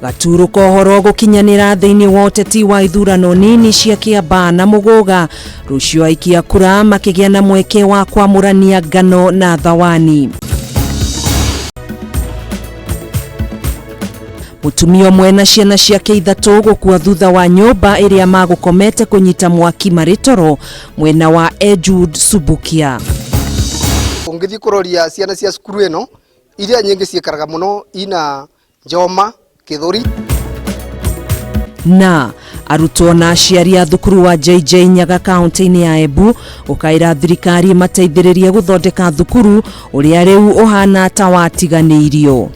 Gaturu kohoro gũkinyanĩra thĩinĩ wa ũteti wa ithurano nini cia Kĩambaa na Mũgũga. Rũciũ aikia kura makĩgĩa na mweke wa kwamũrania ngano na thawani. Mũtumia ũmwe na ciana ciake ithatũ gũkua thutha wa nyũmba ĩrĩa magũkomete kũnyita mwaki marĩ toro mwena wa Ejud Subukia. Ũngĩthiĩ kũroria ciana cia cukuru ĩno iria nyingĩ ciĩkaraga mũno ina njoma kĩthũri. Na arutwo na aciari a thukuru wa JJ Nyaga kaunti-inĩ ya Embu gũkaĩra thirikari ĩmateithĩrĩrie gũthondeka thukuru ũrĩa rĩu ũhana ta watiganĩirio.